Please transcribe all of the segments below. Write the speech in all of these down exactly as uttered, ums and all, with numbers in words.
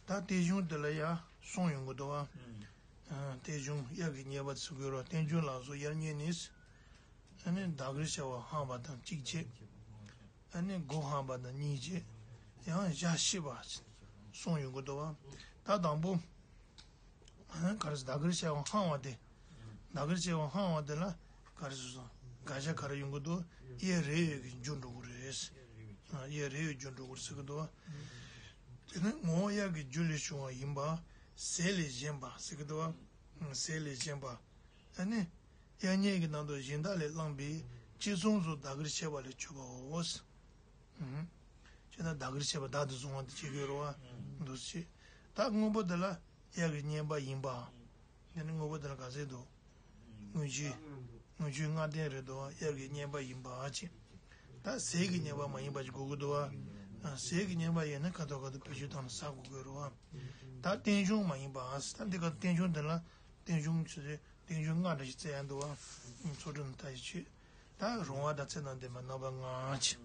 ད་རྟེན་གཞུང་དེ་ལ་ཡང་གསུམ་ཡོང་གི་འདུག་བ། ཨ། རྟེན་གཞུང་དབྱར་གྱི་རྙེད་པ་ཟེར་དགོས་རོགས། རྟེན་གཞུང་ལ་སོགས་དབྱར་རྙེད་ནི། ཨ་ནི་ཟླ་དཀར་བྱ་བ་འཕངས་པ་དང་གཅིག་བྱས། ཨ་ནི་སྒོ་འཕངས་པ་དང་གཉིས་བྱས། ཡང་ཞག་ཤི་བ་གསུམ་ཡོང་གི་འདུག་བ། ད་དང་པོ། ཨ། ག་རེ་ཟེར། ཟླ་དཀར་བྱ་བ་འཕངས་པ་དེ། ཟླ་དཀར་བྱ་བ་འཕངས་པ་དེ་ལ་ག་རེ་ཟེར་སོང་། དགག་བྱ་ག་རེ་ཡོང་གི་འདུག་དབྱར་རེ་བའི་གི་རྒྱུར་འགྲོ་གི་རེད། ཨ། དབྱར་རེ་བའི་རྒྱུར་འགྲོ་གི་རེད་ཟེར་གི་འདུག་དེ་ནི་ངོ་བོ་དབྱར་གྱི་རྒྱུ་ལས་བྱུང་བ་ཡིན་པ། ཟས་ལས་གཞན་པ་ཟེར་གི་འདུག་བ། ཟས་ལས་གཞན་པ། ཨ་ནི། དབྱར་རྙེད་ཀྱི་ནང་དུ་གཞན་དག་ལས་བླངས་པའི་ཅི་གསུངས་སུ་ཟླ་དཀར་བྱ་བ་ལས་བྱུང་བའོ། ཨུམ། བྱས་ན་ཟླ་དཀར་བྱ་བ་བདག་ཏུ་བཟུང་བ་དེ་བྱེད་དགོས་རེད་བ། འདུག་སེ། ད་དངོས་པོ་དེ་ལ་དབྱར་གྱི་རྙེད་པ་ཡིན་པའམ། དེ་ནི་དངོས་པོ་དེ་ལ་ག་ཚད་འདུག་དངུལ་ཆུ། དངུལ་ཆུ་ལྔ་ལྡན་རེད་འདུག་བ། དབྱར་གྱི་རྙེད་པ་ཡིན་པ་ཅེས། ད་ཟས་ཀྱི་རྙེད་པ་མ་ཡིན་པ་ཅིག་དགོས་ཀྱི་འདུག་བ། ཨ། ཟས་ཀྱི་རྙེད་པ་ཡིན་ན་ཁ་དོག་ཁ་དོག་བེད་སྤྱོད་བཏང་ནས་ཟ་དགོས་ཀྱི་རེད་བ། ད་རྟེན་གཞུང་མ་ཡིན་པ། ཨ། ད་འདི་ག་རྟེན་གཞུང་འདི་ལ་རྟེན་གཞུང་ཆུ་ཚོད། རྟེན་གཞུང་ལྔ་འདྲ་ཞིག་བཙལ་ཡ་འདུག་བ། ཚོགས་དྲུག་ནས་ལྟ་ཞིག་བྱོས། ད་རུང་བ་དང་ཚད་དང་ལྡན་པ་རྣམ་པ་ལྔ་ཅིག་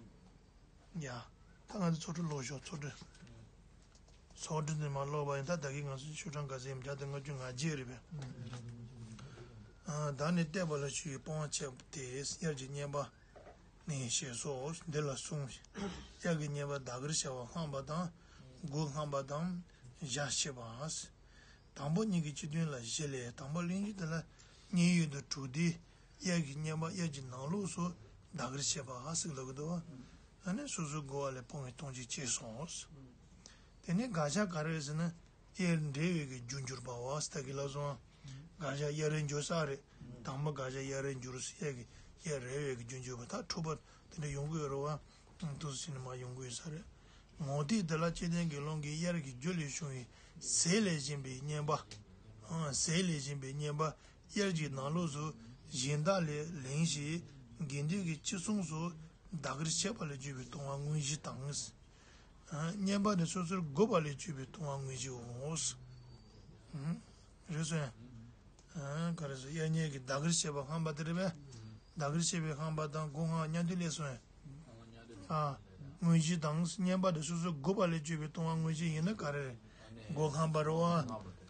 ཡ། ད་ང་ཚོ་ཚོགས་དྲུག་ཀློག་ཤོག་ཚོགས་དྲུག་ཚོགས་དྲུག་ནས་མར་ཀློག་པ་ཡིན། ད་ད་གིན་ང་ཚོ་ཤོག་གྲངས་ག་ཚད་ཡིན། བརྒྱ་དང་ལྔ་བཅུ་ང་བརྒྱད་རེད་པས། ཨ། བདག་ནི་བལྟས་པ་ལ་ཞུ་བའི་སྤོང་བ་འཆད་པ་སྟེ། དབྱར་གྱི་རྙེད་པ་ནི་ཞེས་སོགས་འདི་ལ་གསུངས། དབྱར་གྱི་རྙེད་པ་ཟླ་དཀར་བྱ་བ་འཕངས་པ་དང་། སྒོ་འཕངས་པ་དང་། ཞག་ཤི་བ། དང་པོ་གཉིས་ཀྱི་སྤྱི་དོན་ལ་བཞི་ལས། དང་པོ་གླེང་གཞི་དེ་ལ་རྙེད་ཡུལ་དུ་གྲུབ་སྟེ། དབྱར་གྱི་རྙེད་པ་དབྱར་གྱི་ནང་ལོགས་སུ་ཟླ་དཀར་བྱ་བ་ཟེར་ལབ་ཀྱི་འདུག་བ། ཨ་ནི་སོ་སོའི་རྒོལ་བ་ལས་སྤོང་བའི་སྟོང་ཆེན་སྐྱེས་སོ། དེ་ནས་དགག་བྱ་ག་རེ་རེད་ཟེར་ན། དབྱར་འབྲེལ་བའི་གི་རྒྱུར་གྱུར་པའོ། ད་གིན་ལབ་སོང་། དགག་བྱ་དབྱར་རེ་འགྱུར་ས་རེད། དང་པོ་དགག་བྱ་དབྱར་རེ་འགྱུར་ས། དབྱར་གྱི་དབྱར་རེ་བའི་གི་རྒྱུར་གྱུར་པ། ད་འཁྲུལ་པ་དེ་འདྲ་ཡོང་གི་ཡོད་རེད་བ། འདུག་སེ་བྱས་ནས་མར་ཡོང་གི་ཡོད་ས་རེད། ངོ་ཐིག་འདི་ལ་སྐྱེ་ལྡན་དགེ་སློང་གིས་དབྱར་གྱི་རྒྱུ་ལས་བྱུང་བའི་ཟས་ལས་གཞན་པའི་རྙེད་པ། ཨང་། ཟས་ལས་གཞན་པའི་རྙེད་པ་དབྱར་གྱི་ནང་ལོགས་སུ་གཞན་དག་ལས་ལེན་ཞིང་། དགེ་འདུན་གྱིས་ཅི་གསུངས་སུ་ཟླ་དཀར་བྱ་བ་ལས་བྱུང་བའི་ལྟུང་བ་དངོས་གཞི་དང་། ཨང་། རྙེད་པ་ནི་སོ་སོར་རྒོལ་བ་ལས་བྱུང་བའི་ལྟུང་བ་དངོས་གཞིའོ། ཨང་། རེད་སོང་ཡ། ཨང་། ག་རེ་ཟེར། དབྱར་རྙེད་ཀྱི་ཟླ་དཀར་བྱ་བ་འཕངས་པ་དེ་རེད་པས། ཟླ་དཀར་བྱ་བ་འཕངས་པ་དང་སྒོ་འཕངས་མཉམ་དུ་སླེབས་སོང་ཡ། ཨ། དངོས་གཞི་དང་། རྙེད་པ་དེ་སོ་སོར་རྒོལ་བ་ལས་བྱུང་བའི་ལྟུང་བ་དངོས་གཞི་ཡིན་ན་ག་རེ་རེད། སྒོ་འཕངས་པ་རེད་བ།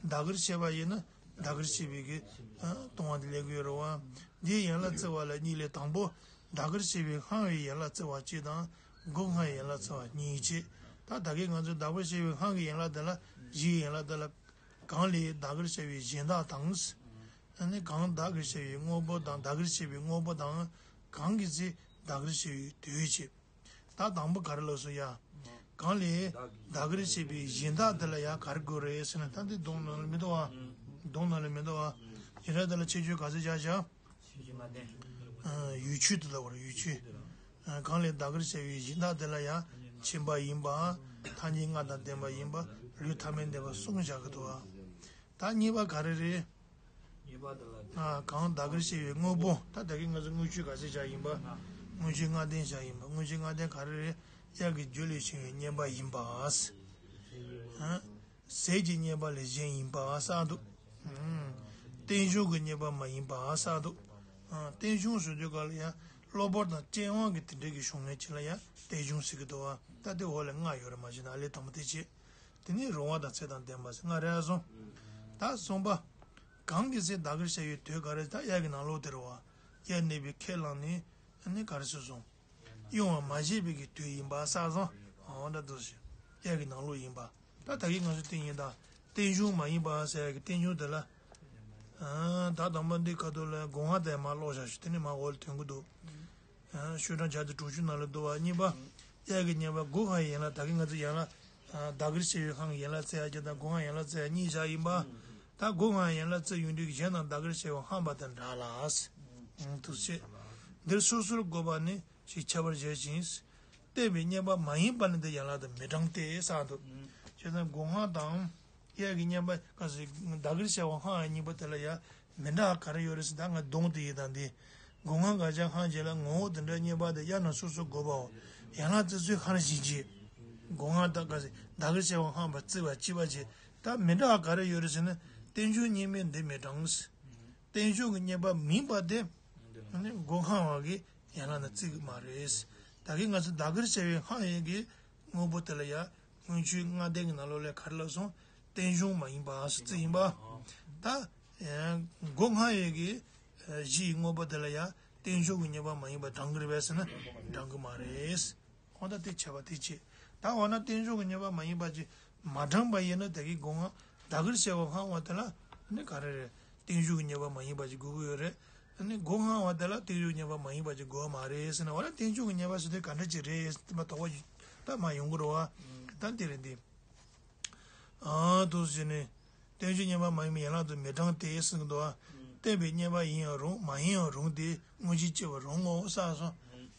ཟླ་དཀར་བྱ་བ་ཡིན་ན་ཟླ་དཀར་བྱ་བའི་གི། ཨ། ལྟུང་བ་དེ་སླེབས་ཀྱི་ཡོད་རེད་བ། འདིའི་ཡན་ལག་བརྩི་བ་ལ་གཉིས་ལས། དང་པོ་ཟླ་དཀར་བྱ་བ་འཕངས་པའི་ཡན་ལག་བརྩི་བ་གཅིག་དང་། སྒོ་འཕངས་པའི་ཡན་ལག་བརྩི་བ་གཉིས་བྱས། ད་ད་གིན་ང་ཚོས་ཟླ་དཀར་བྱ་བ་འཕངས་ཀྱི་ཡན་ལག་དེ་ལ། བཞིའི་ཡན་ལག་དེ་ལ། གང་ལས་ཟླ་དཀར་བྱ་བའི་གཞན་དག་དང་། ཨ་ནི་གང་ཟླ་དཀར་བྱ་བའི་དངོས་པོ་དང་། ཟླ་དཀར་བྱ་བའི་དངོས་པོ་དང་། གང་གི་ཚེ་ཟླ་དཀར་བྱ་བའི་དུས་བྱས། ད་དང་པོ་ག་རེ་ལབ་སོང་ཡ། གང་ལས་ཟླ་དཀར་བྱ་བའི་གཞན་དག་དེ་ལ་ཡ་ག་རེ་དགོས་རེད་ཟེར་ན། ད་འདི་གདོང་ནང་ལ་མི་འདུག་བ། གདོང་ནང་ལ་མི་འདུག་བ། ཡིན་ན་དེ་ལ་ཁྱད་ཆོས་ག་ཚོད་བཞག་བཞག་ཨ། ཡུལ་ཆོས་དེ་ལ་བར་ཡུལ་ཆོས། ཨ། གང་ལས་ཟླ་དཀར་བྱ་བའི་གཞན་དག་དེ་ལ་ཡང་ཕྱིན་པ་ཡིན་པ། ཐ་སྙད་ལྔ་དང་ལྡན་པ་ཡིན་པ། ལུས་ཐ་མལ་འདས་པ་གསུམ་བཞག་གི་འདུག་ཨ། ད་གཉིས་པ་ག་རེ་རེད། ཨ། གང་ཟླ་དཀར་བྱ་བའི་དངོས་པོ། ད་ད་གིན་ང་ཚོ་དངུལ་ཆུ་ག་ཚད་བཞག་ཡིན་པ། དངུལ་ཆུ་ལྔ་ལྡན་བཞག་ཡིན་པ། དངུལ་ཆུ་ལྔ་ལྡན་ག་རེ་རེད། དབྱར་གྱི་རྒྱུ་ལས་བྱུང་བའི་རྙེད་པ་ཡིན་པ། ཨ། ཟས་ཀྱི་རྙེད་པ་ལས་གཞན་ཡིན་པ་གསུངས་འདུག་ཨང་། རྟེན་གཞུང་གི་རྙེད་པ་མ་ཡིན་པ་གསུངས་འདུག་ཨང་། རྟེན་གཞུང་ཟེར་དུས་སྐབས་ལ་ཡང་གློ་བུར་དང་བཙན་དབང་གི་དེ་འདྲ་གི་བྱུང་ཡས་ཅིག་ལ་ཡང་རྟེན་གཞུང་ཟེར་གི་འདུག་བ། ད་དེ་འོག་ལ་ལྔ་ཡོད་རེད། མ་གཞི་ན་ཨ་ལས་དང་པོ་དེ་བྱས། དེ་ནས་རུང་བ་དང་ཚད་དང་ལྡན་པ་ཟེར་ལྔ་རེད་སོང་། ད་གསུམ་པ། གང་གི་ཚེ་ཟླ་དཀར་བྱ་བའི་དུས་ག་རེ། ད་དབྱར་གྱི་ནང་ལོགས་དེ་རེད་བ། དབྱར་གནས་པའི་ཁས་བླངས་ནས་ཨ་ནི་ག་རེ་ཟེར་སོང་། དབྱུང་བ་མ་བྱས་པའི་གི་དུས་ཡིན་པ་གསུངས་སོང་། འོ་ད་འདུག་སེ། དབྱར་གྱི་ནང་ལོགས་ཡིན་པ། ད་ད་གིན་ང་ཚོ་བསྟན་ཡིན་ད། རྟེན་གཞུང་མ་ཡིན་པ་ཟེར་ཡ་གི་རྟེན་གཞུང་དེ་ལ། ཨ། ད་དང་པོ་འདི་ཁ་ཐུག་ལ་སྒོ་འཕང་དེ་མར་ཀློག་བཞག་ཞུ། དེ་ནས་མར་འོག་ལ་ཐོན་གི་འདུག་ཨ། ཤོག་གྲངས་བརྒྱ་དང་དྲུག་ཅུ་ནང་ལ་འདུག་བ། གཉིས་པ། དབྱར་གྱི་རྙེད་པ་སྒོ་འཕང་ཡན་ལག་ད་གིན་ང་ཚོ་ཡན་ལག་ཨ། ཟླ་དཀར་བྱ་བའི་འཕང་གི་ཡན་ལག་བཙལ་ཡ་གཅིག་དང་སྒོ་འཕང་ཡན་ལག་བཙལ་ཡ་གཉིས་བཞག་ཡིན་པ། ད་སྒོ་འཕང་ཡན་ལག་བཙལ་ཡོང་དུས་གཞན་དང་ཟླ་དཀར་བྱ་བ་འཕངས་པ་དང་འདྲ་ལ། ཨ། འདུག་སེ། འདིར་སོ་སོར་རྒོལ་བ་ནི་ཞེས་ཁྱབ་པར་བཞེད་ཅིང་། བསྟན་པའི་རྙེད་པ་མ་ཡིན་པ་ནི་འདི་ཡན་ལག་དང་མི་འདྲ་སྟེ་གསུངས་འདུག་བྱས་ཙང་སྒོ་འཕང་དང་། དབྱར་གྱི་རྙེད་པ་ག་ཟེར། ཟླ་དཀར་བྱ་བ་འཕངས་ཡ་གཉིས་པོ་དེ་ལ་ཡ་མི་འདྲ་བ་ག་རེ་ཡོད་རེད་ཟེར། ད་ང་གདོང་དེ་ཡིན་དང་དེ། སྒོ་འཕང་དགག་བྱ་འཕངས་རྗེས་ལ་ངོ་བོ་དེ་འདྲ་རྙེད་པ་དེ་དབྱར་ནང་སོ་སོར་རྒོལ་བའོ། ཡན་ལག་བརྩི་ཚུལ་སྔར་བཞིན་བྱས། སྒོ་འཕང་དང་ག་ཟེར། ཟླ་དཀར་བྱ་བ་འཕངས་པ་བརྩི་བ་གཅིག་པ་བྱས། ད་མི་འདྲ་བ་ག་རེ་ཡོད་རེད་ཟེར་ན། རྟེན་གཞུང་རྙེད་མིན་འདི་མི་འདྲ། རྟེན་གཞུང་གི་རྙེད་པ་མིན་པ་དེ། ཨ་ནི་སྒོ་འཕང་བ་གི་ཡན་ལག་ནང་བརྩི་གི་མ་རེད། ད་གིན་ང་ཚོ་ཟླ་དཀར་བྱ་བའི་འཕངས་ཡས་ཀྱི་དངོས་པོ་དེ་ལ་ཡ། སྔོན་ཆད་ལྔ་ལྡན་གྱི་ནང་ལོགས་ལ་ག་རེ་ལབ་སོང་། རྟེན་གཞུང་མ་ཡིན་པ་ཟེར་ཚིག་ཡིན་པ། ད་སྒོ་སྔ་ཡོད་ཀྱི་གཞི་ཡི་དངོས་པོ་དེ་ལ་ཡང་རྟེན་གཞུང་གི་ཉེས་པ་མ་ཡིན་པ་དྲང་གི་རེད་པས་ཟེར་ན་དྲང་གི་མ་རེད། འོ་ད་དེ་བྱས་པ་དེ་བྱེད། ད་འོ་ན་རྟེན་གཞུང་གི་ཉེས་པ་མ་ཡིན་པ་ཅིག་མ་དྲངས་པ་ཡིན་ན་ད་གི་སྒོ་ང་ད་གིར་བྱས་པ་སྔ་བ་དེ་ལ་ནི་ག་རེ་རེད། རྟེན་གཞུང་གི་ཉེས་པ་མ་ཡིན་པ་ཅིག་དགོས་ཀྱི་ཡོད་རེད། ནི་སྒོ་སྔ་བ་དེ་ལ་རྟེན་གཞུང་ཉེས་པ་མ་ཡིན་པ་ཅིག་དགོས་མ་རེད་ཟེར་ན། འོ་ན་རྟེན་གཞུང་གི་ཉེས་པ་ཟེར་དུས་ག་འདྲ་ཅིག་རེད་ཟེར་ན་དོགས་པ་ད་མ་ཡོང་གི་རེད་བ། ད་དེ་རེད་འདི། ཨ་དུ་ཟེར་ནས། རྟེན་གཞུང་ཉེས་པ་མ་ཡིན་པའི་ཡན་ལག་ཏུ་མི་དྲངས་ཏེ་ཟེར་གི་འདུག་བ། བརྟེན་པའི་ཉེས་པ་ཡིན་ཡང་རུང་མ་ཡིན་ཡང་རུང་སྟེ་དངོས་གཞི་སྐྱེ་བར་རུང་ངོ་ཟེར་སོང་།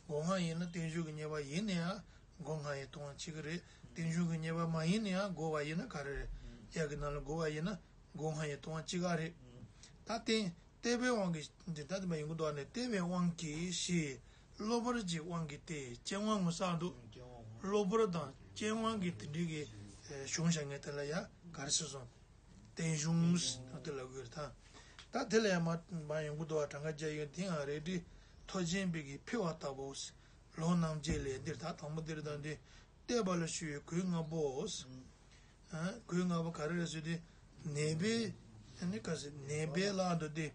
སྒོ་སྔ་ཡིན་ན་རྟེན་གཞུང་གི་ཉེས་པ་ཡིན་ན་ཡང་སྒོ་སྔ་ཡི་ལྟུང་བ་གཅིག་གི་རེད། རྟེན་གཞུང་གི་ཉེས་པ་མ་ཡིན་ན་ཡང་སྒོ་བ་ཡིན་ན་ག་རེ་རེད། གཡས་ཀྱི་ནང་ལ་སྒོ་བ་ཡིན་ན་སྒོ་སྔ་ཡི་ལྟུང་བ་གཅིག་ག་རེད། ད་རྟེན་བརྟེན་པའི་དབང་གིས་འདི་ལྟ་དུ་མ་ཡོང་གི་འདུག་ནས་བརྟེན་པའི་དབང་གིས་ཞེས་གློ་བུར་གྱི་དབང་གིས་ཏེ་རྐྱེན་དབང་ངོ་བསགས་འདུག་གློ་བུར་དང་རྐྱེན་དབང་གིས་དེ་འདྲའི་གི་བྱུང་བཞག་ངེས་དེ་ལ་ཡང་ག་རེ་ཟེར་སོང་། རྟེན་གཞུང་ཟེར་དེ་ལ་དགོས་རེད་ད། ད་དེ་ལ་ཡང་མ་མ་ཡོང་གི་འདུག་བ། གྲངས་ཀ་བརྒྱ་ཡོད་དེའང་རེ་འདི་ཐོ་ཆེན་པའི་གི་འཕེལ་བ་ལྟ་བུ། ལུང་རྣམ་འབྱེད་ལས་འདིར་ད་དང་པོ་འདིར་དང་འདི་བལྟས་པ་ལ་ཞུ་བའི་གོས་ལྔ་པོ། གོས་ལྔ་པོ་ག་རེ་རེད་ཟེར་དུས། ནད་པའི་ཨ་ནི་ག་ཟེར་ནད་པའི་ལག་ཏུ་སྟེ།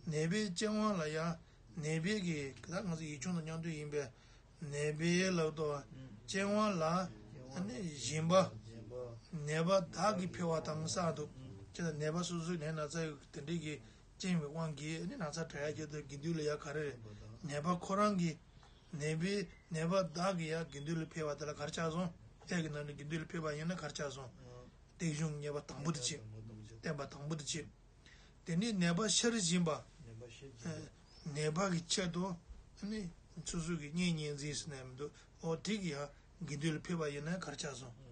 ནད་པའི་རྐྱེན་དབང་ལ་ཡང་ནད་པའི་གི་ད་ང་ཚོ་ཡིག་ཆུང་དང་མཉམ་དུ་ཡིན་པས། ནད་པའི་ལག་ཏུ་རྐྱེན་དབང་ལ་ཨ་ནི་སྦྱིན་པ། ནད་པ་བདག་གིས་འཕེལ་བ་དང་ས་དུ། ཅེས་ནད་པ་སོ་སོའི་ནད་ན་ཚ་ཡོད་དེ་འདྲའི་གི་རྐྱེན་པའི་དབང་གིས་ཨ་ནི་ན་ཚ་དྲག་ཡ་ཁྱེད་དུ་དགེ་འདུན་ལ་ཡང་ག་རེ་རེད། ནད་པ་ཁོ་རང་གི་ནད་པའི་ནད་པ་བདག་གི་ཡང་དགེ་འདུན་ལ་ཕེབས་པ་དེ་ལ་ག་རེ་ཆགས་སོང་། ཨེ་གི་ནང་ནས་དགེ་འདུན་ལ་ཕེབས་པ་ཡིན་ན་ག་རེ་ཆགས་སོང་། རྟེན་གཞུང་ཉེས་པ་དང་པོ་དེ་བྱེད། བསྟན་པ་དང་པོ་དེ་བྱེད། དེ་ནས་ནད་པ་ཕྱིར་སྦྱིན་པ། ནད་པ་གི་ཆེད་དུ་ནི་སོ་སོ་གི་གཉེན་ཉེ་འཛིན་ཟེར་ནས་མི་འདུག་འོ་དེ་གི་ཡང་དགེ་འདུན་ལ་ཕེབས་པ་ཡིན་ན་ག་རེ་ཆགས་སོང་།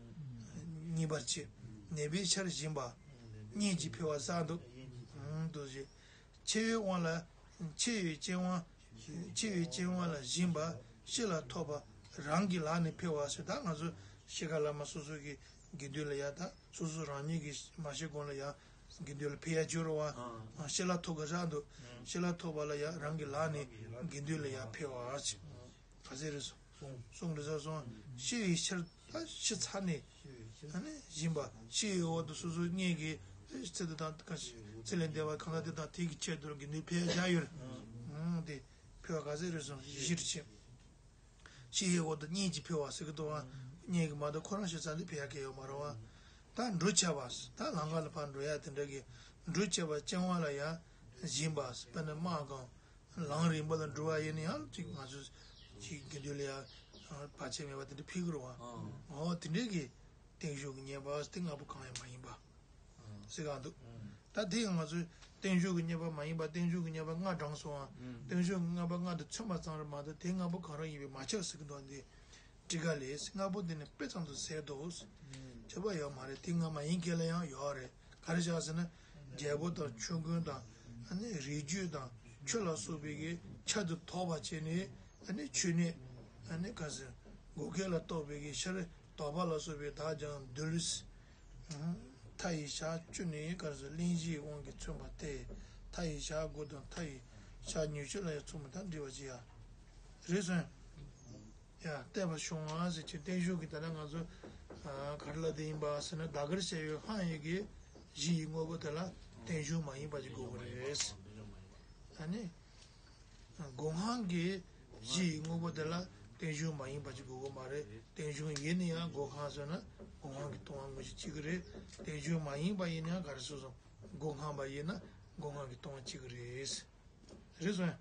གཉིས་པར་བྱེད། ནད་པའི་ཕྱིར་སྦྱིན་པ། གཉེན་གྱིས་འཕེལ་བ་བསགས་འདུག་འདུག་ཅེས། འཆི་བའི་དབང་ལ། འཆི་བའི་རྐྱེན་དབང་། འཆི་བའི་རྐྱེན་དབང་ལ་སྦྱིན་པ། ཤི་ལ་ཐོགས་པ། རང་གི་ལག་ནས་འཕེལ་བ་ཟེར་ད་ང་ཚོ་ཤི་ཁ་ལ་མ་སོ་སོ་གི་དགེ་འདུན་ལ་ཡ་ད་སོ་སོ་རང་ཉིད་ཀྱི་མ་ཤི་གོང་ལ་ཡ་དགེ་འདུན་ལ་ཕེབས་ཡ་བྱོས་རོགས་བ། ཤི་ལ་ཐོགས་ཁ་རག་འདུག་ཤི་ལ་ཐོགས་པ་ལ་ཡ་རང་གི་ལག་ནས་དགེ་འདུན་ལ་ཡ་འཕེལ་བ་ཟེར། ག་ཚད་རེད་སོང་། གསུང་འདྲི་ས་སོང་། ཤི་བའི་ཕྱིར་ད་ཤི་ཚར་ནས་ཨ་ནི་སྦྱིན་པ། ཤི་བའི་འོག་ཏུ་སོ་སོའི་གཉེན་གྱི་ཚེ་འདི་དང་ག་ཚེ་ལས་འདས་པ་གང་ལ་དེ་དང་དེ་གི་ཆེད་དུ་དགེ་འདུན་ཕེབས་བཞག་ཡོད་རེད། དེ་ཕེབས་པ་ག་ཚད་རེད་སོང་། བཞི་བཞིར་བྱེད། ཤི་བའི་འོག་ཏུ་གཉེན་གྱིས་ཕེབས་པ་ཟེར་གི་འདུག་བ། གཉེན་གྱིས་མ་གཏོགས་ཁོ་རང་ཤི་ཚར་དུས་ཕེབས་ཡ་གལ་ཡོད་མ་རེད་བ། ད་འགྲོ་ཆས་པ། ད་ལམ་ཁ་ལ་ཕར་འགྲོ་ཡ་དེ་འདྲ་གི་འགྲོ་ཆས་པ་རྐྱེན་དབང་ལ་ཡ་སྦྱིན་པ། དཔེར་ན་དམག་གམ། ལམ་རིང་པོ་ལ་འགྲོ་བ་ཡིན་ན་ཡང་ཅིག་ང་ཚོ་ཅིག་དགེ་འདུན་ལ་ཡང་བར་ཆད་མེད་པ་དེ་འདྲ་ཕུལ་གི་རེད་བ། འོ་དེ་འདྲའི་གི་རྟེན་གཞུང་གི་ཉེས་པ་དེ་ལྔ་པོ་གང་ཡང་མ་ཡིན་པ་ཟེར་ག་འདུག་ད་དེ་ཡང་ང་ཚོས་རྟེན་གཞུང་གི་ཉེས་པ་མ་ཡིན་པ་རྟེན་གཞུང་གི་ཉེས་པ་ལྔ་བགྲངས་སོང་ཨ། རྟེན་གཞུང་གི་ལྔ་པ་ལྔ་དེ་མཚོན་པ་ཙམ་རེད་མ་གཏོགས་དེ་ལྔ་པོ་གང་རུང་ཡིན་པས་མ་ཁྱབ་ཟེར་གི་འདུག་འདི། ཊཱི་ཀ་ལས། ལྔ་པོ་འདི་ནི་དཔེ་ཙམ་དུ་ཟད་དོ། ཁྱབ་པ་ཡོད་མ་རེད། དེ་ལྔ་མ་ཡིན་མཁན་ལ་ཡང་ཡོད་རེད། ག་རེ་བྱ་ཟེར་ན། རྒྱལ་པོ་དང་ཆོས་མགོན་དང་། ཨ་ནི་རིགས་རྒྱུད་དང་ཆོས་ལ་སོགས་པའི་གི་ཆར་དུ་དོགས་པ་བྱས་ནས། ཨ་ནི་ཆོས་ནི། ཨ་ནི་ག་ཟེར། བགོ་སྐལ་ལ་གཏོགས་པའི་གི་ཕྱིར་དོགས་པ་ལ་སོགས་པའི་དག་ཀྱང་འདུལ། མཐའ་ཡི་ཞག་བཅུ་ནི་ག་ཟེར་གླེང་གཞིའི་དབང་གིས་མཚོན་པ་སྟེ། མཐའ་ཡི་ཞག་དགུ་དང་མཐའ་ཡི་ཞག་ཉི་ཤུ་ལ་ཡང་མཚུངས་པ་དང་འབྲེལ་བ་ཅི་ཡ། རེད་སོང་། ཡ། བལྟས་པ་བྱུང་བ་ཟེར་གྱི་རྟེན་གཞུང་གི་ད་ལྟ་ང་ཚོ་ག་རེ་ལབ་དེ་ཡིན་པ་ཟེར་ན། ད་གར་བྱས་ཡོད་ཧང་ཡོད་ཀྱི་གཞི་ཡི་དངོས་པོ་དེ་ལ་རྟེན་གཞུང་མ་ཡིན་པ་ཅིག་དགོས་ཀྱི་རེད། ཨ་ནི། སྒོ་སྔ་གི་གཞི་ཡི་དངོས་པོ་དེ་ལ་རྟེན་གཞུང་མ་ཡིན་པ་ཅིག་དགོས་ཀྱི་མ་རེད། རྟེན་གཞུང་ཡིན་ན་ཡང་སྒོ་སྔ་ཟེར་ན་སྒོ་སྔ་གི་ལྟུང་བ་དངོས་གཞི་གཅིག་གི་རེད། རྟེན་གཞུང་མ་ཡིན་པ་ཡིན་ན་ཡང་ག་རེ་ཟེར་སོང་། སྒོ་སྔ་པ་ཡིན་ན་སྒོ་སྔ་གི་ལྟུང་བ་གཅིག་གི་རེད། རེད་སོང་།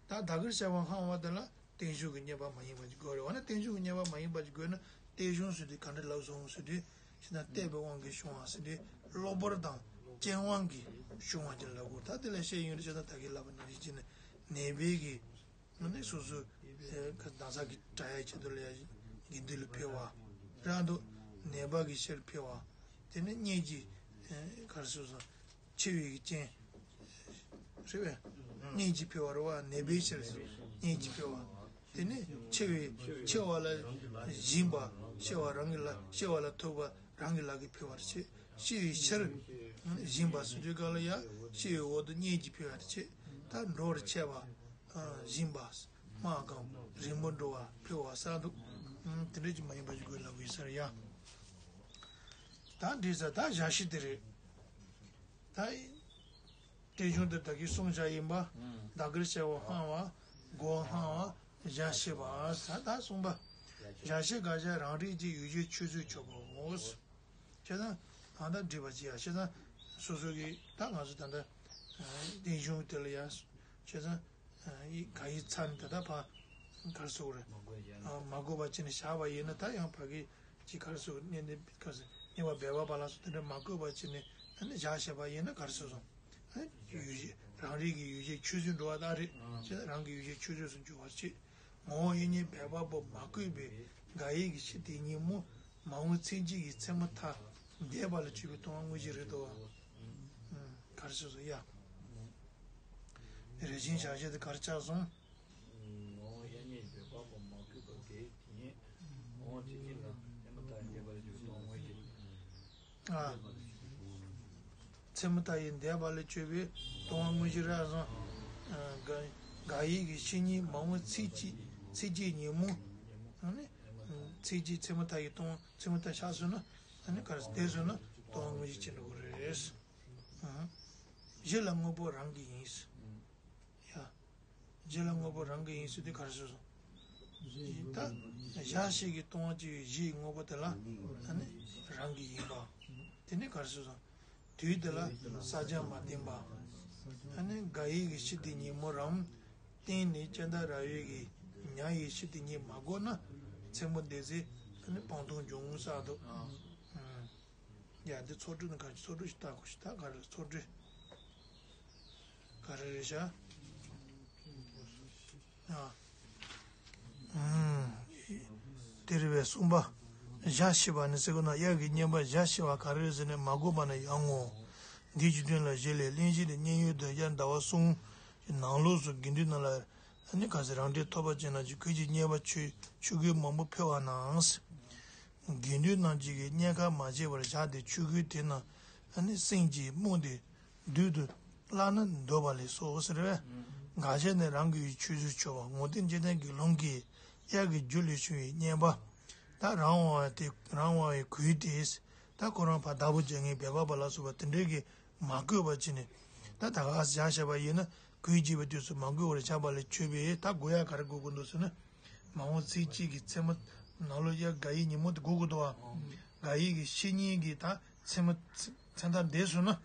ད་ད་གར་བྱས་པ་སྔ་བ་དེ་ལ་རྟེན་གཞུང་གི་ཉེས་པ་མ་ཡིན་པ་ཅིག་དགོས་རེད། འོ་ན་རྟེན་གཞུང་གི་ཉེས་པ་མ་ཡིན་པ་ཅིག་དགོས་ན་རྟེན་གཞུང་ཟེར་དུས་ག་འདྲ་ལབ་སོང་ཟེར་དུས། ཕྱི་ནང་བལྟས་པའི་དབང་གིས་བྱུང་བ་ཟེར་དུས་གློ་བུར་དང་རྐྱེན་དབང་གིས་བྱུང་བ་ཅིག་ལབ་དགོས། ད་དེ་ལ་བཤད་ཡོང་དུས་ཕྱི་ནང་ད་གིན་ལབ་པ་ནང་བཞིན་བྱས་ནས་ནད་པའི་གི་ནད་པ་སོ་སོ་ན་ཚ་གི་དྲག་ཡའི་ཆེད་དུ་ལ་ཡ་དགེ་འདུན་ལ་ཕེབས་པ་རང་དུ་ནད་པ་གི་ཕྱིར་ཕེབས་པ། དེ་ནས་གཉེན་གྱི་ག་རེ་ཟེར་སོང་། འཆི་བའི་རྐྱེན། རེད་པས། གཉེན་གྱིས་འཕེལ་བ་རེད་བ། ནད་པའི་ཕྱིར་གཉེན་གྱིས་འཕེལ་བ། དེ་ནས་འཆི་བའི་འཆི་བ་ལ་སྦྱིན་པ། ཤི་བ་རང་གི་ལ་ཤི་བ་ལ་ཐུག་པ་རང་གི་ལག་གིས་འཕེལ་བར་བྱེད། ཤི་བའི་ཕྱིར་སྦྱིན་པ་ཟེར་དུས་སྐབས་ལ་ཡང་ཤི་བའི་འོག་ཏུ་གཉེན་གྱིས་འཕེལ་བར་བྱེད། ད་འགྲོ་བར་བྱེད་པ། སྦྱིན་པ། དམག་གམ་རིང་པོ་འགྲོ་བ་འཕེལ་བ་ས་འདུག་དེ་འདྲ་ཅིག་མ་ཡིན་པ་ཞིག་དགོས་ལབ་ཡོད་ས་རེད་ཡ། ད་འདི་ས་ད་བཞག་ཤེས་དེ་རེད། ད་རྟེན་གཞུང་དེ་ད་གིན་གསུངས་བཞག་ཡིན་པ། ད་གིར་བྱ་བ་སྤང་བ། སྒོ་སྤང་བ། བཞག་ཤེས་པ། ད་ད་གསུངས་པ། བཞག་ཤེས་དགག་བྱ་རང་རིག་གི་ཡུལ་ཅན་ཆོས་ཚུལ་ཆོད་པའོ། བྱས་ཙང་ད་ལྟ་འགྲིག་པ་ཅི་ཡ། བྱས་ཙང་སོ་སོ་གི་ད་ང་ཚོ་ད་ལྟ་རྟེན་གཞུང་དེ་ལ་ཡ། བྱས་ཙང་ཡི་ག་ཡི་ཚ་ནི་ད་ལྟ་ཕ་གར་སོགས་རེད། མ་དགོས་པ་ཅི་ནས་བཞག་པ་ཡིན་ན་ད་ཡང་ཕ་གི་ཅི་གར་སོགས་གནས་འདི་གར་སོགས་གནས་པ་སྦས་པ་པ་ལ་སོགས་དེ་འདྲ་མ་དགོས་པ་ཅི་ནས་ཨ་ནི་བཞག་བྱས་པ་ཡིན་ན་གར་སོགས་སོང་། ཨ་ནི་ཡུལ་ཅན་རང་རིག་གི་ཡུལ་ཅན་ཆོས་ཚུལ་འགྲོ་བ་ད་རེད། བྱས་ཙང་རང་གི་ཡུལ་ཅན་ཆོས་ཚུལ་སུ་འགྱུར་བར་བྱེད། ངོ་བོ་དབྱིག་གཉེན་སྦས་པ་པོ་མ་བཀོད་པའི་དགག་དབྱེ་གི་ཕྱིར་དེ་ཉིད་མོ། མ་འོངས་ཚིག་གཅིག་གིས་ཚད་མ་ཐ་དད་པ་ལ་དཔྱོད་པའི་སྟོང་པ་དངོས་གཞི་རེད་དོ། ག་རེ་ཞུ་སོང་ཡ། རེ་ཆེན་བྱ་བྱེད་དེ་ག་རེ་ཆགས་སོང་། ངོ་བོ་དབྱིག་གཉེན་སྦས་པ་པོ་མ་བཀོད་པ་དགག་དབྱེ་དེ་ཉིད་མ་འོངས་ཚིག་གཅིག་ལ་ཚད་མ་ཐ་དད་པ་ལ་དཔྱོད་པའི་སྟོང་པ་དངོས་གཞི། ཚད་མ་ཐ་དད་པ་ལ་དཔྱོད་པའི་སྟོང་པ་དངོས་གཞི་རེད་སོང་། དགག་དབྱེ་གི་ཕྱིར་ཉིད་མ་འོངས་ཚིག་གཅིག་ཚིག་གཅིག་ཉིད་མོ། ཚིག་གཅིག་ཚད་མ་ཐ་དད་སྟོང་ཚད་མ་ཐ་དད་ཆགས་སོང་ན་ཨ་ནི་ག་རེ་དེ་སོང་ན་སྟོང་པ་དངོས་གཞི་ཅི་འགྲོ་གི་རེད། གཞི་ལ་དངོས་པོ་རང་གི་ཡིན། ཡ། རྗེས་ལ་དངོས་པོ་རང་གི་ཡིན་ཟེར་དུས་ག་རེ་ཞུ་སོང་། ད་བཞག་བྱེད་ཀྱི་སྟོང་པ་སྤྱི་ཡི་གཞི་ཡི་དངོས་པོ་དེ་ལ་ཨ་ནི་རང་གི་ཡིན་པ། དེ་ནི་ག་རེ་ཞུ་སོང་། དུས་དེ་ལ་བསགས་སྦྱང་མ་བསྟེན་པ། ཨ་ནི་དགག་དབྱེ་གི་ཕྱིར་དེ་ཉིད་མོ་རང་། རྟེན་ནི་ཅན་དང་ར་བའི་གི་ཉ་ཡི་ཕྱིར་དེ་ཉིད་མ་དགོས་ན་ཚད་མ་དེ་ཚེ་ཨ་ནི་སྤང་ལྟུང་འབྱུང་ངོ་ས་དོ། ཡ་འདི་ཚོགས་དྲུག་ནི་ག་རེ་ཚོགས་དྲུག་ཞིག་ལྟ་དགོས་ཤིག་ད་ག་རེ་ཚོགས་དྲུག་ག་རེ་རེད་ཤག་ཨ། ཨུམ། དེ་རེད་པས་གསུམ་པ། བཞག་ཤེས་པ་ནི་ཟེར་གོ་ན་དབྱར་གྱི་བསྙེན་པ་བཞག་ཤེས་པ་ག་རེ་རེད་ཟེར་ནས་མ་གོ་བ་ན་ཡང་ངོ་། འདིའི་རྒྱུ་མཚན་ལ་གཞི་ལས་གླེང་གཞི་ནི་མཉན་ཡོད་དུ་དབྱར་ཟླ་བ་གསུམ་གྱི་ནང་ལོགས་སུ་དགེ་འདུན་རྣམས་ལ། ཨ་ནི་ག་ཟེར་རང་འབྲས་ཐོབ་པ་ཅན་ན་ཅིག་གོས་ཀྱི་བསྙེན་པ་ཆོས་ཆོས་གོས་མང་པོ་ཕུལ་བ་ནའང་། དགེ་འདུན་རྣམས་ཀྱིས་ཀྱི་བསྙེན་ཁ་མ་བྱས་པར་བཞག་སྟེ་ཆོས་གོས་དེ་རྣམས་ཨ་ནི་སེམས་ཀྱིས་རྨོངས་ཏེ་བདུད་དུ་བརླག་ན་འདོད་པ་ལས་སོ་ཟེར་བས། འགག་བྱ་ནི་རང་གི་ཆོས་ཚུལ་ཆོད་པ་ངོ་བསྟན་འཇིག་རྟེན་གྱི་ལུང་གིས་དབྱར་གྱི་རྒྱུ་ལས་བྱུང་བའི་བསྙེན་པ། ད་རང་དབང་བའི་དེ་རང་དབང་བའི་གོས་དེ། ད་ཁོ་རང་ཕར་བདག་པོ་བྱེད་མཁན་སྦས་པ་པ་ལ་སོགས་པ་དེ་འདྲའི་གི་མ་གོས་པ་བྱས་ནས། ད་ད་ག་ཨ་བཞག་བྱས་པ་ཡིན་ན་གོས་བགྱིས་པའི་དུས་སུ་མ་གོས་པར་བཞག་པ་ལས་ཆོད་པས་ད་གོ་ཡ་ག་རེ་གོ་དགོས་འདུག་ཟེར་ན། མ་འོངས་ཚིག་གཅིག་གི་ཚད་མ་ནང་ལོགས་ཡ་དགག་དབྱེ་ཉིན་མོ་དེ་གོ་དགོས་འདུག་བ། དགག་དབྱེ་གི་ཕྱི་ཉིན་གྱི་ད་ཚད་མ་ཚད་མཐའ་འདས་སོང་ན།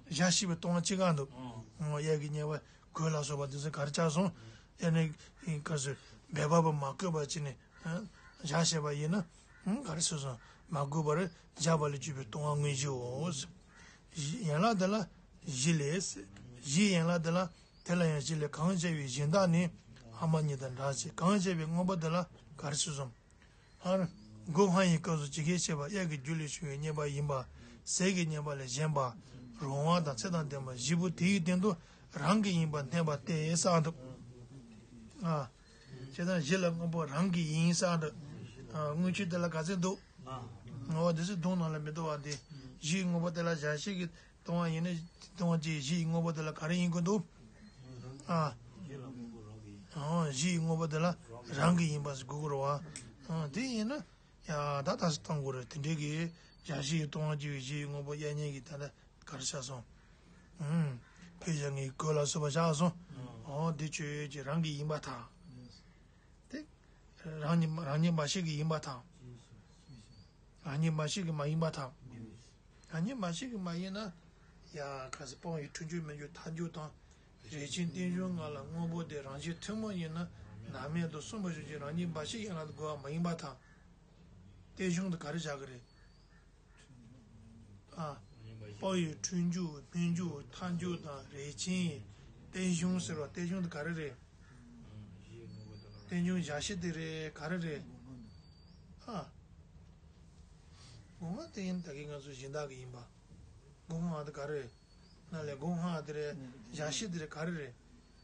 བཞག་ཤེས་པའི་སྟོང་པ་གཅིག་གང་འདུག་དབྱར་གྱི་བསྙེན་པ་གོས་ལ་སོགས་པ་དེ་ཚོ་ག་རེ་ཆགས་སོང་། ཡང་ན་ག་ཚོད་སྦས་པ་པ་མ་གོས་པ་བྱས་ནས། བཞག་བྱས་པ་ཡིན་ན། ག་རེ་ཟེར་སོང་། མ་གོས་པར་བཞག་པ་ལས་གྱུར་པའི་སྟོང་པ་དངོས་གཞིའོ། ཡན་ལག་འདི་ལ་གཞི་ལས། གཞིའི་ཡན་ལག་འདི་ལ་དེ་ལ་ཡང་གཞི་ལས་གང་བྱས་པའི་གཞན་དག་ནི་ཨ་མ་ཉིད་དང་འདྲ་ཞིང་གང་བྱས་པའི་མངོན་པ་འདི་ལ་ག་རེ་ཟེར་སོང་། སྒོ་སྤང་བའི་སྐབས་སུ་ཇི་སྐད་བཤད་པ་དབྱར་གྱི་རྒྱུ་ལས་བྱུང་བའི་བསྙེན་པ་ཡིན་པ། ཟས་ཀྱི་བསྙེན་པ་ལས་གཞན་པ། རང་དབང་དང་ཚེ་དང་ལྡན་པ་བཞི་པོ་དེ་ཡི་སྟེང་དུ་རང་གི་ཡིན་པ་བསྟན་པ་སྟེ་གསུངས་འདུག་ཨ། བྱས་ཙང་གཞི་ལ་དངོས་པོ་རང་གི་ཡིན་གསུངས་འདུག་ཨ། དངོས་ཆོས་དེ་ལ་ག་ཚོད་འདུག་ངོ་བོ་དེ་ཚོ་དུང་ནང་ལ་མི་ལྟོས་པ་དེ། གཞིའི་དངོས་པོ་དེ་ལ་བཞག་ཤེས་ཀྱི་ལྟུང་བ་ཡིན་ན་ལྟུང་བ་གཅིག་གཞི་ཡི་དངོས་པོ་དེ་ལ་ག་རེ་ཡིན་དགོས་འདུག་ཨ། གཞི་ཡི་དངོས་པོ་དེ་ལ་རང་གི་ཡིན་པ་ཟེར་དགོས་ཀྱི་རེད་བ། ཨ། དེ་ཡིན་ན་ཡ་ད་ད་སེ་གཏོང་དགོས་རེད། དེ་འདྲའི་གི་བཞག་ཤེས་ཀྱི་ལྟུང་བ་གཅིག་གཞི་ཡི་དངོས་པོ་དབྱར་གཉེན་གྱི་ད་ལྟ་ག་རེ་ཆགས་སོང་། ཨུམ། ཕལ་ཆེར་ངའི་གོས་ལ་སོགས་པ་བཞག་སོང་། ཨོ་འདི་ཆོས་ཀྱི་རང་གི་ཡིན་པར་ཐལ། དེ། རང་ཉིད་རང་ཉིད་མ་ཤེས་ཀྱི་ཡིན་པར་ཐལ། རང་ཉིད་མ་ཤེས་ཀྱི་མ་ཡིན་པར་ཐལ། རང་ཉིད་མ་ཤེས་ཀྱི་མ་ཡིན་ན། ཡ་ག་ཟེར་སྤང་བའི་འཁྲུལ་འགྱུར་མི་འགྱུར་མཐའ་འཇུག་དང་། རས་ཆེན་རྟེན་གཞུང་ལྔ་ལ་དངོས་པོ་དེ་རང་བཞིན་ཐུན་མོང་ཡིན་ན་ནམ་མེད་དུ་གསུངས་པ་བཞིན་གྱི་རང་ཉིད་མ་ཤེས་ཡིན་ལ་དགོས་པ་མ་ཡིན་པར་ཐལ། རྟེན་གཞུང་དུ་ག་རེ་བཞག་གི་རེད། ཨ། སྤང་བའི་འཁྲུལ་འགྱུར་སྨོན་འཇུག་མཐའ་འཇུག་དང་རས་ཆེན། རྟེན་གཞུང་ཟེར་བ་རྟེན་གཞུང་དེ་ག་རེ་རེད། རྟེན་གཞུང་བཞག་ཤེས་དེ་རེད་ག་རེ་རེད། ཨ། སྒོ་ང་དེ་ཡིན་ད་གིན་ང་ཚོ་གཞན་དག་གི་ཡིན་པ། སྒོ་ང་དེ་ག་རེ་རེད། ན་ལས་སྒོ་ང་དེ་རེད་བཞག་ཤེས་དེ་རེད་ག་རེ་རེད།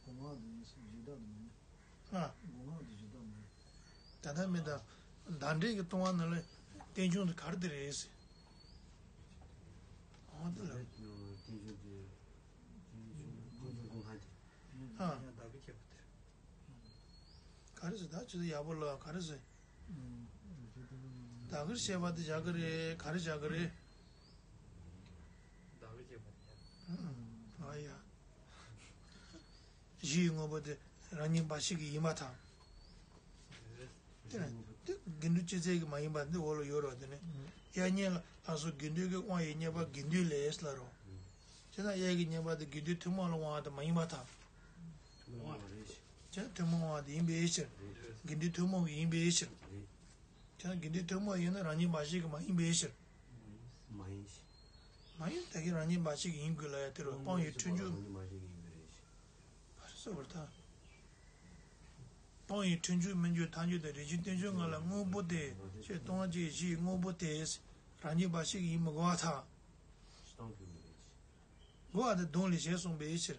ཨ། སྒོ་ང་དེ་གཞན་དག་མ་རེད། ད་ལྟ་མི་ད། བདག་འབྲས་ཀྱི་ལྟུང་བ་ནང་ལ་རྟེན་འབྱུང་དེ་ག་རེ་དེ་རེད་ཟེར། འོ་དེ་ལ། རྟེན་འབྱུང་དེ། རྟེན་འབྱུང་སྒོ་ང་དེ། ཨ། ཡང་བདག་གིར་བཤད་པ་དེ། ག་རེ་ཟེར་ད་ཅི་ད་ཡག་པོ་ལ་ག་རེ་ཟེར། བདག་གིར་བཤད་པ་དེ་བཞག་གི་རེད་ག་རེ་བཞག་གི་རེད། ཨ་ཡ། གཞི་ཡི་དངོས་པོ་དེ་རང་ཉིད་འབའ་ཞིག་གི་ཡིན་པར་ཐལ། དེ་ནི་དེ་དགེ་འདུན་སྤྱི་ཚད་ཀྱི་མ་ཡིན་པ་འདི་འོག་ལ་ཡོད་རོ། དེ་ནི་དབྱེ་བ་གཉིས་ལ་ལ་སོགས་དགེ་འདུན་གྱི་དབང་བའི་རྙེད་པ་དགེ་འདུན་ལས་ལ་རོ། དེ་ན་དབྱེ་བའི་རྙེད་པ་དེ་དགེ་འདུན་ཐུན་མོང་ལ་དབང་བ་དེ་མ་ཡིན་པར་ཐལ། དེ་ཐུན་མོང་དབང་བ་དེ་ཡིན་པའི་ཕྱིར། དགེ་འདུན་ཐུན་མོང་གི་ཡིན་པའི་ཕྱིར། དེ་ན་དགེ་འདུན་ཐུན་མོང་ཡིན་ན་རང་ཉིད་འབའ་ཞིག་གི་མ་ཡིན་པའི་ཕྱིར། མ་ཡིན་ཞིང་། མ་ཡིན་ད་གིན་རང་ཉིད་འབའ་ཞིག་ཡིན་དགོས་ལ་ཡ་དེ་རུ་སྤང་བའི་འཁྲུལ་འཇུག་ག་རེ་ཟེར་བར་ཐལ། སྤང་བའི་འཁྲུལ་འཇུག་མི་འགྱུར་ཐལ་འགྱུར་དང་རེག་བྱའི་རྟེན་འབྱུང་ལྔ་ལ་དངོས་པོ་སྟེ། ཞེས་སྟོང་པ་ཅན་གཞི་ཡི་དངོས་པོ་སྟེ། རང་ཉིད་འབའ་ཞིག་ཡིན་མི་དགོས་པར་ཐལ། དགོས་པ་དེ་སྡོམ་ལས་གཞན་གསུངས་པའི་ཕྱིར།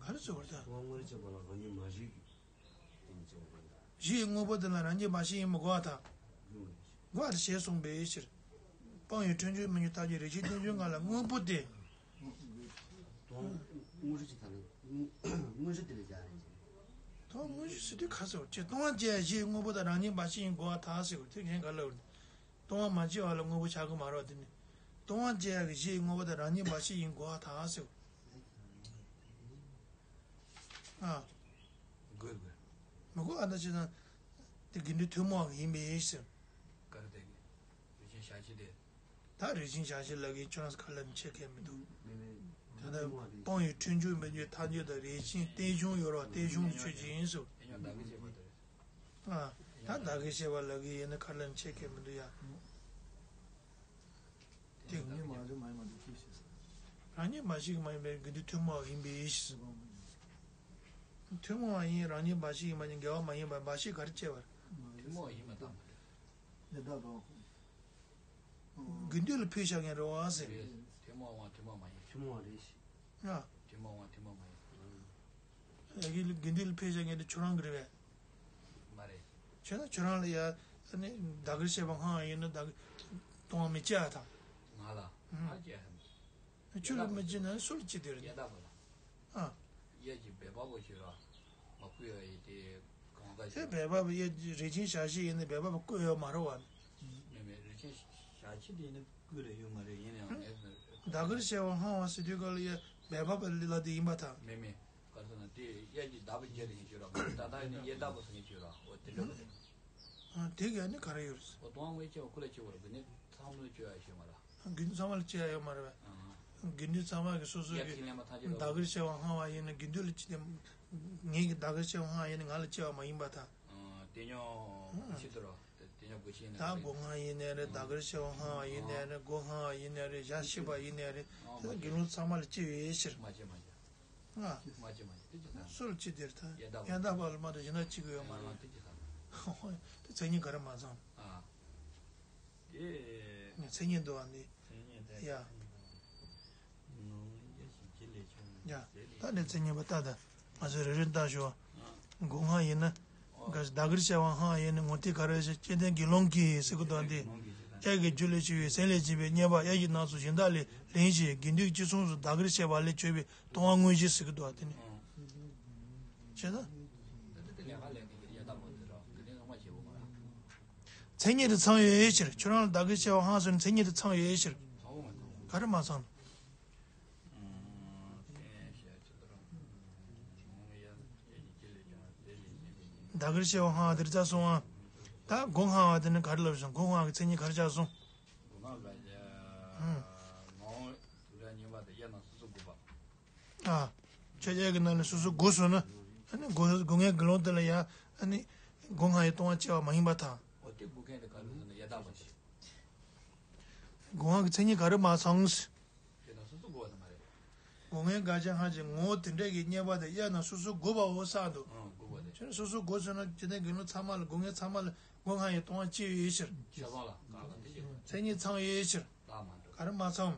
ག་རེ་ཟེར་བར་ཐལ། གཞི་ཡི་དངོས་པོ་དེ་ལ་རང་ཉིད་འབའ་ཞིག་ཡིན་མི་དགོས་པར་ཐལ། དགོས་པ་དེ་ཞེས་གསུངས་པའི་ཕྱིར། སྤང་བའི་འཁྲུལ་འཇུག་མི་འགྱུར་ཐལ་འགྱུར་རེག་བྱའི་རྟེན་འབྱུང་ལྔ་ལ་དངོས་པོ་སྟེ། དོན་དངོས་གཞི་ཅིག་ཐལ། དངོས་གཞི་དེ་ལས་སྦྱར་རེད། དོན་དངོས་གཞི་ཟེར་དུས་ག་རེ་ཟེར་བ། སྤང་བྱ་གཞི་ཡི་དངོས་པོ་དེ་རང་ཉིད་འབའ་ཞིག་ཡིན་དགོས་པར་ཐལ་ཟེར་བ་དེ་གཞན་ག་རེ་ལབ་རེད། སྤང་བ་མ་བྱས་པ་ལ་དངོས་པོ་ཆགས་ཀྱི་མ་རེད་པ། དེ་ནི་སྤང་བྱ་གི་གཞི་ཡི་དངོས་པོ་དེ་རང་ཉིད་འབའ་ཞིག་ཡིན་དགོས་པར་ཐལ་ཟེར་བ། ཨ། དགོས་དགོས། མི་དགོས་ཨ་ན་ཅི་ན། དེ་དགེ་འདུན་ཐུན་མོང་ཡིན་པའི་ཕྱིར། ག་རེ་དེ་གི། རེག་བྱའི་གཞལ་བྱེད་དེ། ད་རེག་བྱའི་གཞལ་བྱེད་ལབ་ཀྱི་ཁྱོད་རང་ཚོ་ཁ་ལ་མི་ཆེ་མཁན་མི་འདུག་མེད་མེད། ད་ལྟ་སྤང་བའི་འཁྲུལ་འཇུག་མི་འགྱུར་ཐལ་འགྱུར་དང་རེག་བྱའི་རྟེན་འབྱུང་ཡོད་རེད་པ། རྟེན་གཞུང་གི་ཆོས་ཅན་ཡིན་ཟེར། དེ་ཉོན་བདག་གིར་བྱས་པ་དེ་རེད། ཨ། ད་བདག་གིར་བྱས་པ་ལབ་ཀྱི་ཡིན་ན་ཁ་ལ་མི་ཆེ་མཁན་མི་འདུག་ཡ། དེ་རང་ཉིད་མ་རེད་མ་ཡིན་པ་འདུག་ཅེས་ཟེར། རང་ཉིད་འབའ་ཞིག་མ་ཡིན་པའི་དགེ་འདུན་ཐུན་མོང་ཡིན་པའི་ཕྱིར། ཐུན་མོང་བ་ཡིན་རང་ཉིད་འབའ་ཞིག་ཡིན་པ་ཉིད་འགལ་བ་མ་ཡིན་པར་འབའ་ཞིག་ག་རེ་བྱས་པར། ཐུན་མོང་ཡིན་པ་དང་མ་རེད། དགེ་འདུན་ལ་ཕུལ་བཞག་མཁན་རེད་པ་ཟེར། ཐུན་མོང་བ་ཐུན་མོང་མ་ཡིན། ཐུན་མོང་བ་རེད། ཨ། ཐུན་མོང་བ་ཐུན་མོང་མ་ཡིན། ཡ་གི་དགེ་འདུན་ལ་ཕུལ་བཞག་མཁན་དེ་ཁྱོད་རང་གི་རེད་པས། མ་རེད། བྱས་ན་ཁྱོད་རང་ལ་ཡ་ཨ་ནི་བདག་གིར་བྱས་པ་སྔ་བ་ཡིན་ན་བདག་གིས་སྤང་བ་མི་བྱེད་པར་ཐལ། ང་ལ་ཨ་བྱས་ཧམ། ཁྱོད་ལ་མི་བྱེད་ན་སུ་ལ་བྱེད་དེ་རེད། ཡ་བདག་པོ་ལ། ཨ། གཡས་ཀྱི་སྦལ་པ་པོ་ཞིག་ར་མ་བསྐུལ་བ་ཡིན་ཏེ། གང་ལྟར་དེ་ཞིག་སྦལ་པ་པོ་གཡས་ཀྱི་རེག་བྱའི་གཞལ་བྱེད་ཡིན་ན་སྦལ་པ་པོ་བསྐུལ་ཡོད་མ་རེད་པ། མེད་མེད། རེག་བྱའི་གཞལ་བྱེད་དེ་ཡིན་ན་བསྐུལ་རེ་ཡོད་མ་རེད། ཡིན་ནའང་ངས། བདག་གིར་བྱས་པ་སྔ་བ་ཟེར་དུས་སྐབས་ལ་ཡ་སྦལ་པ་པོ་ལ་དེ་ཡིན་པར་ཐལ། མེད་མེད། ག་རེ་ཟེར་ན་དེ་གཡས་ཀྱི་བདག་པོ་བརྗོད་དེ་ཡིན་ཞུ་ར། ད་ལྟ་ཡིན་ན་གཡས་བདག་པོ་ཟེར་ཡིན་ཞུ་ར། འོ་དེ་འདྲ་པོ་རེད། ཨ། དེ་ག་ནི་ག་རེ་ཡོད་རེད། འོ་དོན་དངོས་ཆེ་བ་ཁོ་ལ་ཆེ་བ་རེད། དེ་ནི་ཚང་མ་ལ་ཆེ་བ་ཞུ་མ་ར། དགེ་འདུན་ཚང་མ་ལ་གཅེས་ཡ་ཡོད་མ་རེད་པས། དགེ་འདུན་ཚང་མ་གིས་སོ་སོ་གི་བདག་གིར་བྱས་པ་སྔ་བ་ཡིན་ན་དགེ་འདུན་ལ་གཅེས་ཏེ། ངེད་ཀྱི་བདག་གིར་བྱས་པ་སྔ་བ་ཡིན་ན་ང་ལ་གཅེས་པ་མ་ཡིན་པར་ཐལ། དེ་ཉོན་ཕྱི་དུ་རོ། དེ་ཉོན་སྒོ་ཕྱི་ཡིན་ན། ད་སྒོ་སྔ་ཡིན་ནའི་རེད། བདག་གིར་བྱས་པ་སྔ་བ་ཡིན་ནའི་རེད། སྒོ་སྔ་བ་ཡིན་ནའི་རེད། ཞག་ཕྱི་པ་ཡིན་ནའི་རེད། དེ་དགེ་སློང་ཚང་མ་ལ་གཅེས་པའི་ཕྱིར། མ་གཅེས་མ་གཅེས། ང་། མ་གཅེས་མ་གཅེས། དེ་ཅི་ལྟར། སུ་ལ་གཅེས་དེར་ཐལ། ཡ་བདག་པོ། ཡ་བདག་པོ་ལ་མ་གཏོགས་གཞན་དག་གཅེས་ཀྱི་ཡོད་མ་རེད། དེ་ཅི་ལྟར། དེ་མཚན་ཉིད་ག་རེ་མ་ཚང་། ཨ། དེ། མཚན་ཉིད་འདུག་པ་འདི། མཚན་ཉིད་དེ། ཡ། ཡ། ད་ནི་མཚན་ཉིད་པ་ལྟ་དང་། ང་ཚོས་རེ་རེ་ལྟ་ཞུ་བ། སྒོ་སྔ་ཡིན་ན། བདག་གིར་བྱས་པ་སྔ་ཡིན་ན་ངོ་ཐིག་ག་རེ་ཞིག་སྐྱེ་ལྡན་དགེ་སློང་གིས་ཟེར་གི་འདུག་པ་འདི། གཡས་ཀྱི་རྒྱུ་ལས་སྐྱེས་པའི་སེམས་ལས་སྐྱེས་པའི་རྙེད་པ་གཡས་ཀྱི་རྣམ་གསུམ་གཞན་དག་ལས་ལེན་ཞིང་དགེ་འདུན་གྱི་ཅི་གསུངས་སུ་བདག་གིར་བྱས་པ་ལས་བྱུང་བའི་སྤང་བ་དངོས་གཞི་ཟེར་གི་འདུག་པ་དེ་ནི། བྱས་ན། མཚན་ཉིད་དེ་ཚང་ཡོད་ཕྱིར། ཁྱོད་རང་ལ་བདག་གིར་བྱས་པ་སྔ་ཟེར་ན་མཚན་ཉིད་དེ་ཚང་ཡོད་ཕྱིར། ག་རེ་མ་ཚང་། བདག་གིར་བྱས་པ་སྔ་བ་དེར་ཆ་སོང་ང་། ད་སྒོ་སྔ་བ་དེ་ནི་ག་རེ་ལབ་སོང་། སྒོ་སྔ་བའི་མཚན་ཉིད་ག་རེ་ཆགས་སོང་། ཨ། ཁྱོད་གཡས་ཀྱི་ནང་ནས་སོ་སོ་དགོས་པ། ཨ། ཁྱོད་གཡས་ཀྱི་ནང་ནས་སོ་སོ་དགོས་སོང་ན། ཨ་ནི་སྒོ་སྒོ་ལྔའི་དགེ་སློང་དེ་ལ་ཡང་། ཨ་ནི་སྒོ་སྔ་ཡི་སྤང་བ་སྐྱེ་བ་མ་ཡིན་པར་ཐལ། འོ་དེ་སྒོ་ལྔ་དེ་ག་རེ་ཟེར་ན་ཡ་བདག་པོ་ཞིག་སྒོ་སྔ་གི་མཚན་ཉིད་ག་རེ་མ་ཚང་། དེ་དང་སོ་སོ་དགོས་པ་དེ་མ་རེད། སྒོ་ལྔའི་དགག་བྱ་སྔ་ཕྱི་ངོ་བོ་དེ་འདྲ་གི་རྙེད་པ་དེ་གཡས་ན་སོ་སོ་དགོས་པའོ་གསུངས་འདུག་ཨང་། དགོས་པ་རེད། ཁྱོད་སོ་སོ་དགོས་ཟེར་ན་སྐྱེ་ལྡན་དགེ་སློང་ཚང་མ་ལ། སྒོ་ལྔའི་ཚང་མ་ལ་སྒོ་སྔ་ཡི་སྤང་བ་སྐྱེ་ཡོད་ཕྱིར། ཤ་ཚང་ལ་གང་ལ་དེ་ཡོད། མཚན་ཉིད་ཚང་ཡོད་ཕྱིར། ལ་མ་འགྲོ། ག་རེ་མ་ཚང་།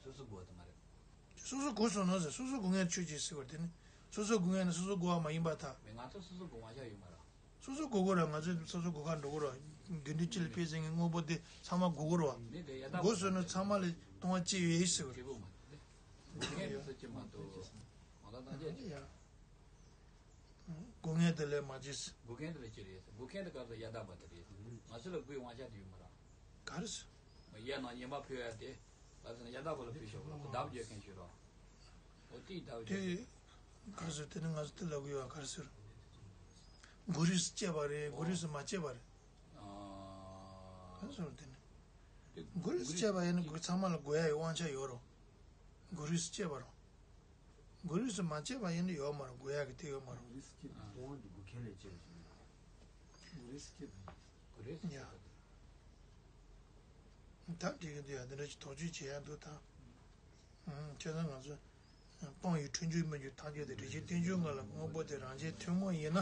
སོ་སོ་དགོས་པ་དེ་མ་རེད། སོ་སོ་དགོས་སོང་ན་ཟེར། སོ་སོ་དགོས་ངེས་ཆོས་ཅན་ཟེར་བ་དེ་ནི། སོ་སོ་དགོས་ངེས་ནི་སོ་སོ་དགོས་པ་མ་ཡིན་པར་ཐལ། མི་ང་ཚོ་སོ་སོ་དགོས་མ་ཤ་ཡོད་མ་རེད། སོ་སོ་དགོས་དགོས་ར། ང་ཚོས་སོ་སོ་དགོས་ཁ་འགྲོ་དགོས་ར། དགེ་འདུན་སྤྱི་ལ་ཕེབས་ཟིན་གྱི་དངོས་པོ་དེ་ཚང་མ་དགོས་དགོས་ར། མི་དེ་ཡ་ད་དགོས་སོང་ན་ཚང་མ་ལ་སྤང་བ་སྐྱེ་ཡོད་ཟེར་བ་རེད། སྐྱེ་དགོས་མ་རེད། དགོས་ངེས་སོ་སོ་སྐྱེ་མ་གཏོགས། གང་ལྟར་ཐམས་ཅད་ཀྱི། ཡ། དགོས་ངེས་དེ་ལས་མ་སྐྱེས། དགོས་མཁན་དེ་ལས་སྐྱེ་རེད། དགོས་མཁན་དེ་ག་ཚོད་ཡ་ད་པ་དེ་རེད། ང་ཚོ་ལ་དགོས་དབང་ཆ་དེ་ཡོད་མ་རེད། ག་རེ་ཟེར། ཡ་ན་ཉན་པ་ཕོད་ཡ་དེ། ད་ཚོ་ཡ་དག་པོ་ལ་ཕུལ་ཤོག་ལ་ཁོ་བརྡབ་བརྗོད་མཁན་ཞིག་རོ། འོ་དེའི་བརྡབ་བརྗོད། དེ་ག་རེ་ཟེར། དེ་ནི་ང་ཚོ་དེ་ལབ་གི་ཡོད། ག་རེ་ཟེར། མགོ་རིས་སུ་བཅད་པ་རེད། མགོ་རིས་སུ་མ་བཅད་པ་རེད། ཨ། ག་རེ་ཟེར་དེ་ནི། དེ་མགོ་རིས་སུ་བཅད་པ་ཡིན་ན་མགོ་ཚང་མ་ལ་དགོས་ཡ་ཡི་དབང་ཆ་ཡོད་རོ། མགོ་རིས་སུ་བཅད་པ་རོ། མགོ་རིས་སུ་མ་བཅད་པ་ཡིན་ན་ཡོད་མ་རེད། དགོས་ཡ་གི་དེ་ཡོད་མ་རེད། མགོ་རིས་སུ་བཅད་པ་དང་པོ་འདི་མགོ་ཁྱེར་ལས་བཅད་ཞིང་། མགོ་རིས་སུ་བཅད་པ། མགོ་རིས་སུ་ཡ། བཅད་པ། ད་འགྲིག་གི་འདུག་ཡ། འདི་འདྲ་ཅིག་དོགས་གཅོད་བྱེད་ཡ་འདུག་ད། ཨང་། བྱས་ཙང་ང་ཚོ། སྤང་ཡི་འཁྲུལ་འགྱུར་མི་འགྱུར་ཐལ་འགྱུར་ཏེ། རེ་ཞིག་རྟེན་འབྱུང་ངང་ལ་དངོས་པོ་དེ། རང་བཞིན་ཐུན་མོང་ཡིན་ན་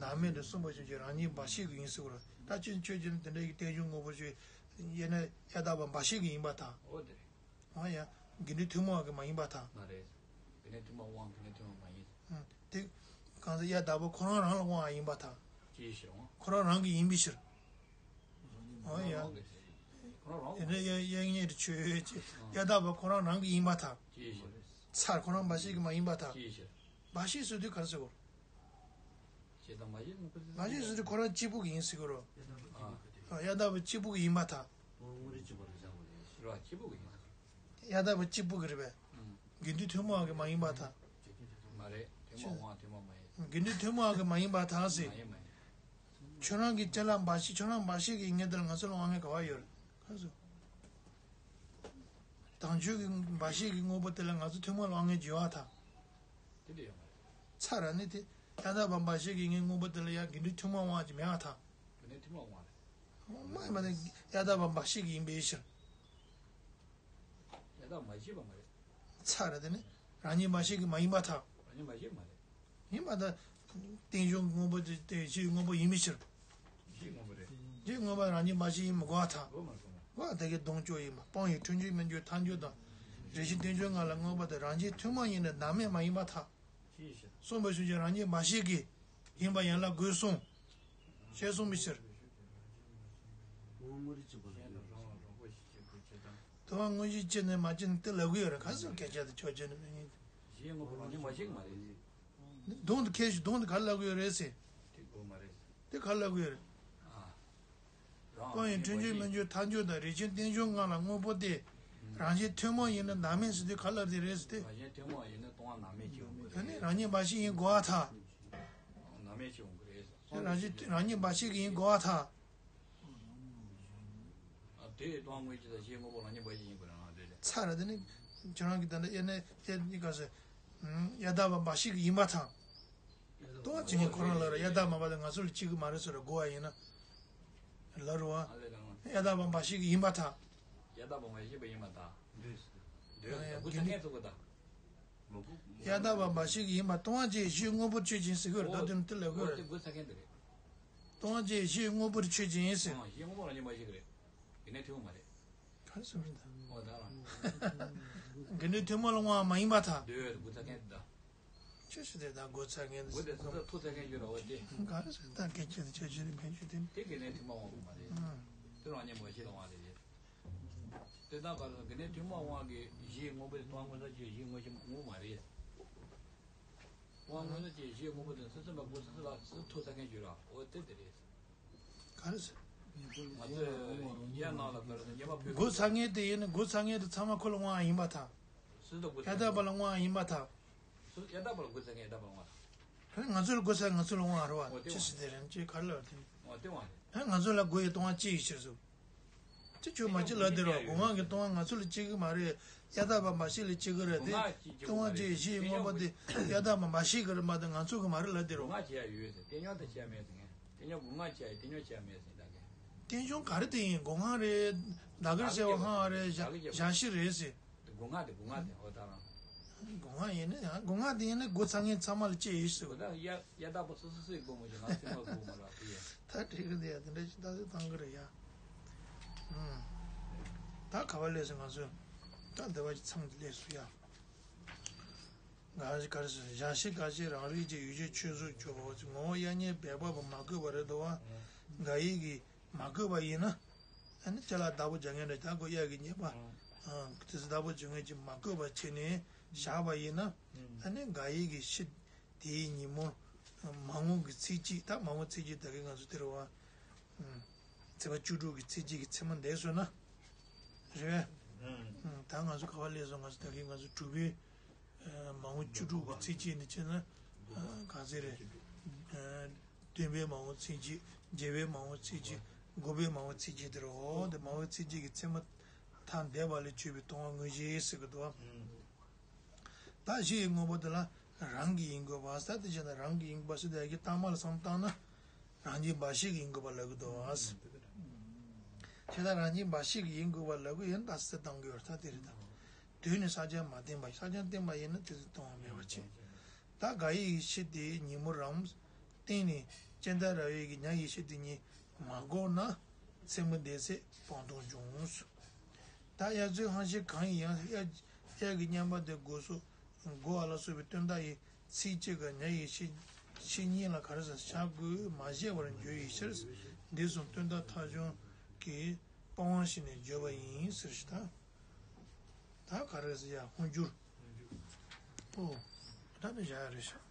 ནམ་མེད་དུ། གསུངས་པ་བཞིན་གྱི་རང་ཉིད་འབའ་ཞིག་གི་ཡིན་ཟེར་བ་རེད། ད་ཅི་ཁྱོད་ཀྱིས་དེ་འདྲ་ཡི་རྟེན་འབྱུང་དངོས་པོ་ཞིག་ཡིན་ན་ཡ་དག་པ་འབའ་ཞིག་གི་ཡིན་པར་ཐལ། འོ་དེ་རེད། འོ་ཡ། དགེ་འདུན་ཐུན་མོང་བ་གི་མ་ཡིན་པར་ཐལ། མ་རེད། དགེ་འདུན་ཐུན་མོང་དབང་དགེ་འདུན་ཐུན་མོང་མ་ཡིན། ཨང་། དེ་གང་ཟག་ཡ་དག་པ་ཁོ་རང་རང་ལ་དབང་བ་ཡིན་པར་ཐལ། ཅིའི་ཕྱིར་འོང་། ཁོ་རང་རང་གི་ཡིན་པའི་ཕྱིར། འོ་ཡ། ཁོ་རང་རང་གི་ཁོ་རང་རང་། དེ་འདྲ་ཡ་ཡ་ངེས་རེ་ཆོས་ཅི། ཨང་། ཡ་དག་པ་ཁོ་རང་རང་གི་ཡིན་པར་ཐལ། ཅིའི་ཕྱིར། ཚར། ཁོ་རང་འབའ་ཞིག་གི་མ་ཡིན་པར་ཐལ། ཅིའི་ཕྱིར། འབའ་ཞིག་ཟེར་དུས་ག་རེ་ཟེར་དགོས། ཞེས་དང་མ་ཞེས་ནི་ཁོ་ཚོས། མ་ཞེས་ཟེར་དུས་ཁོ་རང་གཅིག་པུ་གི་ཡིན་ཟེར་གི་རོ། ཨ། ཡ་དག་པ་གཅིག་པུ་གི་ཡིན་པར་ཐལ། རོ། གཅིག་པུ་གི་ཡིན་ཟེར། ཡ་དག་པ་གཅིག་པུ་གི་རེད་པས། ཨང་། དགེ་འདུན་ཐུན་མོང་བ་གི་མ་ཡིན་པར་ཐལ། མ་རེད། ཐུན་མོང་དབང་ཐུན་མོང་མ་ཡིན། དགེ་འདུན་ཐུན་མོང་བ་གི་མ་ཡིན་པར་ཐལ་ཟེར། མ་ཡིན་མ་ཡིན། ཁྱོད་རང་གི་ཅ་ལག་འབའ་ཞིག་ཁྱོད་རང་འབའ་ཞིག་གི་ཡིན་ངེས་དེ་ལ་ང་ཚོ་ལ་དབང་ངེས་ག་བ་ཡོད་རེད། ག་ཟེར། དང་ཆོས་ཀྱི་འབའ་ཞིག་གི་དངོས་པོ་དེ་ལ་ང་ཚོ་ཐུན་མོང་ལ་དབང་ངེས་བྱེད་པར་ཐལ། དེ་འདྲ་ཡོད་མ་རེད། ཚར་ར་ནི་དེ། ཡ་དག་པ་འབའ་ཞིག་གི་ངའི་དངོས་པོ་དེ་ལ་ཡ་དགེ་འདུན་ཐུན་མོང་དབང་ཅིག་མེད་པར་ཐལ། དགེ་འདུན་ཐུན་མོང་དབང་རེད། མ་ཡིན་པ་ནི་ཡ་དག་པ་འབའ་ཞིག་གི་ཡིན་པའི་ཕྱིར། ཡ་དག་མ་ཞིག་པ་མ་རེད། ཚར་ར་དེ་ནི། རང་ཉིད་འབའ་ཞིག་གི་མ་ཡིན་པར་ཐལ། རང་ཉིད་འབའ་ཞིག་མ་རེད། ཡིན་པ་ད། རྟེན་འབྱུང་དངོས་པོ་དེ་དེ་གཞི་དངོས་པོ་ཡིན་པའི་ཕྱིར། གཞི་དངོས་པོ་རེད། གཞི་དངོས་པོ་རང་ཉིད་འབའ་ཞིག་ཡིན་མི་དགོས་པར་ཐལ། དགོས་མ་རེད། དགོས་མ་རེད། དགོས་དེ་གའི་སྡོམ་གཅོག་ཡིན་པ། སྤང་ཡི་འཁྲུལ་འགྱུར་མི་འགྱུར་ཐལ་འགྱུར་དང་། རེ་ཞིག་རྟེན་འབྱུང་ངང་ལ་དངོས་པོ་དེ། རང་བཞིན་ཐུན་མོང་ཡིན་ན་ནམ་མེད་མ་ཡིན་པར་ཐལ། ཅིའི་ཕྱིར། གསུངས་པ་བཞིན་གྱི་རང་ཉིད་འབའ་ཞིག་གི་ཡིན་པ་ཡན་ལག་དགུས་གསུངས། ཞེས་གསུངས་པའི་ཕྱིར། དངོས་རིགས་གཅིག་པ་ལ། གཞན་དང་རང་ལ་རང་པོ་ཞིག་བྱེད་དགོས་ཅེས་དང་། དུ་བ་དངོས་གཞི་གཅིག་ནས་མ་གཅིག་ནས་དེ་ལབ་གི་ཡོད་རེད། ག་ཟེར་སྐད་ཆ་དེ་ཆོག་ཆོག་ནས་མི་ཉན། གཞི་དངོས་པོ་རང་ཉིད་འབའ་ཞིག་མ་རེད། གདོང་དུ་ཁྱེར་ཞིག་གདོང་དུ་ག་ལབ་གི་ཡོད་རེད་ཟེར། དེ་དགོས་མ་རེད། དེ་ག་ལབ་གི་ཡོད་རེད། ཨ། རང་སྤང་ཡི་འཁྲུལ་འགྱུར་མི་འགྱུར་ཐལ་འགྱུར་དང་། རེ་ཆེན་རྟེན་འབྱུང་ངང་ལ་དངོས་པོ་སྟེ། རང་བཞིན་ཐུན་མོང་ཡིན་ན་ནམ་མེད་ཟེར་དུས་ག་ལབ་དེ་རེད་ཟེར་ཏེ། རང་བཞིན་ཐུན་མོང་ཡིན་ན་སྟོང་པ་ནམ་མེད་ཅིག་ཡོང་གི་རེད། ད་ནི་རང་ཉིད་འབའ་ཞིག་ཡིན་དགོས་པར་ཐལ། ནམ་མེད་ཅིག་ཡོང་གི་རེད། རང་བཞིན་རང་ཉིད་འབའ་ཞིག་ཡིན་དགོས་པར་ཐལ། ཨ། དེ་སྟོང་པ་དངོས་གཞི་དང་གཞི་དངོས་པོ་རང་ཉིད་འབའ་ཞིག་ཡིན་དགོས་རེད། ཨ། དེ་རེད། ཚར་ར་དེ་ནི་ཁྱོད་རང་གི་ད་ལྟ་དབྱེ་ན་དབྱེ་གཉིས་ཀ་ཟེར། ཡ་དག་པ་འབའ་ཞིག་ཡིན་པར་ཐལ། སྟོང་པ་ཅིག་ཁོ་རང་ལ་ར་ཡ་དག་མ་པ་དང་ང་ཚོ་ལ་གཅིག་གི་མ་རེད་ཟེར་ར་དགོས་པ་ཡིན་ན། ལ་རུ་བ། ཡ་དག་པ་འབའ་ཞིག་ཡིན་པར་ཐལ། ཡ་དག་པ་མ་ཤེས་པ་ཡིན་པར་ཐལ། འདོད་ཟེར། འདོད་ཟེར། དགུ་ཚ་མཁན་ཚོ་གོ་ད། མ་དགུ། ཡ་དག་པ་འབའ་ཞིག་ཡིན་པ་སྟོང་པ་ཅིག་གཞི་དངོས་པོར་ཆོས་ཅན་ཟེར་གི་རེད། ད་དུང་དེ་ལ་གོ་རེད། དགུ་ཚ་མཁན་དེ་རེད། སྟོང་པ་ཅིག་གཞི་དངོས་པོར་ཆོས་ཅན་ཟེར། གཞི་དངོས་པོ་རང་ཉིད་འབའ་ཞིག་རེད། དེ་ནས་ཐུན་མོང་མ་རེད། ག་རེ་ཟེར་མིན་ད། འོ་ད་རང་། དགེ་འདུན་ཐུན་མོང་ལ་དབང་བ་མ་ཡིན་པར་ཐལ། འདོད་དགུ་ཚ་མཁན་དེ་ད། ཆོས་སུ་དེ་དག་དགུ་ཚ་མཁན་དེ། དགུ་དེ་ཚ་ཚ་ཐུག་ཚ་མཁན་ཡོད་ར་བ་དེ། ག་རེ་ཟེར་ད་སྐད་ཆ་དེ་ཆོས་ཆོས་རིན་ཕན་ཆོས་དེ། དེ་དགེ་འདུན་ཐུན་མོང་དབང་བ་མ་རེད། ཨང་། དེ་རང་ཉིད་འབའ་ཞིག་ལ་དབང་དེ་རེད། དེ་དག་ག་རེ་དགེ་འདུན་ཐུན་མོང་དབང་གི་གཞི་དངོས་པོ་དེ་སྟོང་པ་དངོས་གཞི་གཞི་དངོས་གཞི་དངོས་པོ་མ་རེད། དབང་དངོས་གཞི་གཞི་དངོས་པོ་དེ་སུ་སུ་ལ་དགུ་ཚ་ཚ་ལ་སུ་ཐུག་ཚ་མཁན་ཡོད་ར་བ་དེ་དེ་རེད། ག་རེ་ཟེར། ང་ཚོས་ཡ་ནང་ལ་ག་རེ་ཟེར་ཉེས་པ་ཕུལ། དགུ་ཚ་མཁན་དེ་ཡིན་ན་དགུ་ཚ་མཁན་དེ་ཚང་མ་ཁོ་ལ་དབང་བ་ཡིན་པར་ཐལ། སུ་དང་དགུ་ཚ་མཁན། ཡ་དག་པ་ལ་དབང་བ་ཡིན་པར་ཐལ། སུ་ཡ་དག་པ་ལ་དགུ་ཚ་མཁན་ཡ་དག་པ་ལ་དབང་བ། ཧེ་ང་ཚོ་ལ་དགུ་ཚ་ང་ཚོ་ལ་དབང་བ་རེད་བ། འོ་དེ་ཅི་དབང་ཞིག་དེ་རེད་ཅེས་ག་རེ་ལབ་དེ། འོ་དེ་དབང་རེད། ཧེ་ང་ཚོ་ལ་དགུ་ཡི་སྟོང་པ་གཅིག་ཡི་ཕྱིར་ཟེར། ཅི་ཁྱོད་མ་གཅིག་ལབ་དེ་རེད་བ། སྒོ་ང་གི་སྟོང་པ་ང་ཚོ་ལ་གཅིག་གི་མ་རེད། ཡ་དག་པ་འབའ་ཞིག་ལ་གཅིག་གི་རེད་དེ། སྒོ་ང་གཅིག་གཅིག་སྟོང་པ་མ་རེད། གཅིག་གཞི་དངོས་པོ་དེ་ཡ་དག་པ་འབའ་ཞིག་གི་རེད་མ་གཏོགས་ང་ཚོ་གི་མ་རེད་ལབ་དེ་རེད་བ། སྒོ་ང་བྱེད་ཡ་ཡོད་ཟེར། དེ་ཉོ་དེ་བྱེད་ཡ་མེད་ཟེར་ངས། དེ་ཉོ་སྒོ་ང་བྱེད་ཡ་དེ་ཉོ་བྱེད་ཡ་མེད་ཟེར་ད་གས། རྟེན་འབྱུང་ག་རེ་དེ་ཡིན། སྒོ་ང་རེད། ད་གར་ཟེར་བ་ཧང་བ་རེད། བཞག་བཞག་གཞི་རེད་ཟེར། སྒོ་ང་དེ་སྒོ་ང་དེ་འོ་ད་རང་། སྒོ་ང་ཡིན་ན་ཡང་སྒོ་ང་དེ་ཡིན་ན་སྒོ་ཚ་མཁན་ཚང་མ་ལ་གཅིག་ཡིན་ཟེར་བ། ད་ཡ་ཡ་དག་པོ་སོ་སོ་སོའི་སྒོ་མོ་ཞིག་ང་སེམས་པ་སྒོ་མོ་ལ་དེ་ཡ། ད་འགྲིག་གི་འདུག་ཡ། དེ་འདྲ་ཞིག་ད་གཟོད་བཏང་གི་རེད་ཡ། ཨུམ། ད་ག་བ་ལས་སོང་ང་ཚོས། ད་འདི་བ་ཞིག་མཚམས་ཀྱི་ལས་སུ་ཡ། འགའ་ཞིག་ག་རེ་ཟེར། གཞན་ཞིག་འགའ་ཞིག་རང་རིག་ཅིང་ཡུལ་ཅན་ཆོས་སུ་གྱུར་པའོ། ངོ་བོ་དབྱེ་བསྙེན་འབད་པ་པོ་མ་བསྐུལ་བ་རེད་འདུག་བ། འགའ་ཡིས་ཀྱིས་མ་བསྐུལ་བ་ཡིན་ན། ཨ་ནི་ཅ་ལག་བདག་པོ་སྦྱང་མཁན་འདྲ་ད་ཁོ་གཡས་ཀྱི་ཉེས་པ། ཨ་དེ་ཚོ་བདག་པོ་སྦྱང་མཁན་ཅིག་མ་བསྐུལ་བ་བྱས་ནས་བཞག་པ་ཡིན་ན། ཨ་ནི་འགའ་ཡིས་ཀྱིས་ཕྱི་དེའི་ཉིན་མོ། མ་འོངས་ཀྱི་ཚེས་གཅིག་ད་མ་འོངས་ཚེས་གཅིག་ད་གིན་ང་ཚོ་དེ་རུ་བ། ཚེས་པ་བཅུ་དྲུག་གི་ཚེས་གཅིག་གི་མཚན་མོ་འདས་སོང་ན། རེད་པས། ང་ཚོ་ག་བ་སླེབས་སོང་། ང་ཚོ་ད་གིན་ང་ཚོ་དྲུག་པའི་ཨ་མ་འོངས་བཅུ་དྲུག་གི་ཚིགས་བཅད་ནས་བྱས་ན། ཨ་ག་ཚད་རེད། ཨ་བདུན་པའི་མ་འོངས་ཚིགས་བཅད། བརྒྱད་པའི་མ་འོངས་ཚིགས་བཅད། དགུ་པའི་མ་འོངས་ཚིགས་བཅད་དེ་རེད། འོ་དེ་མ་འོངས་ཚིགས་བཅད་ཀྱི་ཚད་མ་ཐ་དད་པ་ལས་བྱུང་བའི་སྟོང་པ་དངོས་གཞི་ཟེར་གི་འདུག་བ། ད་གཞི་ཡི་དངོས་པོ་དེ་ལ་རང་གི་ཡིན་དགོས་པ་ཟེར། དེ་བྱས་ན་རང་གི་ཡིན་དགོས་པ་ཟེར་དེ་ཡ་གི་ལྟག་མ་ལ་བསམ་བཏང་ན། རང་བཞིན་འབའ་ཞིག་གི་ཡིན་དགོས་པ་ལབ་གི་འདུག་བ། དེ་ལ་རང་བཞིན་འབའ་ཞིག་གི་ཡིན་དགོས་པ་ལབ་གི་ཡིན་ད་ཟེར་བཏང་གི་ཡོད་རེད། ད་དེ་རེད་ད། དུས་ནི་ཕྱག་རྒྱ་མ་བསྟན་པ། ཕྱག་རྒྱ་བསྟན་པ་ཡིན་ན་དེ་ཚོ་སྟོང་པ་མེད་པ་བྱེད། ད་ག་ཡི་ཡེ་ཤེས་དེ་ཉིན་མོར་རམ། སྟེང་ནས་ཅན་ད་ར་བའི་གི་ཉ་ཡེ་ཤེས་དེ་གཉིས་མ་གོ་ན་མཚན་མོ་འདས་ཚེ་སྤང་ལྟུང་འབྱུང་། ད་དབྱར་ཚོའི་ཧང་ཤེད་གང་ཡིན་ཡང་དབྱར་དབྱར་གྱི་མཉམ་པ་དེ་དགོས་སོ། དགོས་པ་ལ་སོགས་པའི་དོན་དག་ཡི་ཚིགས་བཅད་ཀྱི་ཉ་ཡེ་ཤེས་ཤེས་གཉིས་ལ་ག་རེ་ཟེར་བྱ་དགོས་མ་བཤད་པར་འགྱུར་བའི་ཕྱིར། འདི་གསུམ་དོན་དག་ཐ་སྙད་ཀྱི་པ་ཝང་ཞིག་ནས་བརྗོད་པ་ཡིན་ཟེར་ཞིག་ད། ད་ག་རེ་ཟེར་ཡ་ཧོན་འགྱུར། ཨོ། ད་ནི་བཞག་ཡ་རེད་ཤག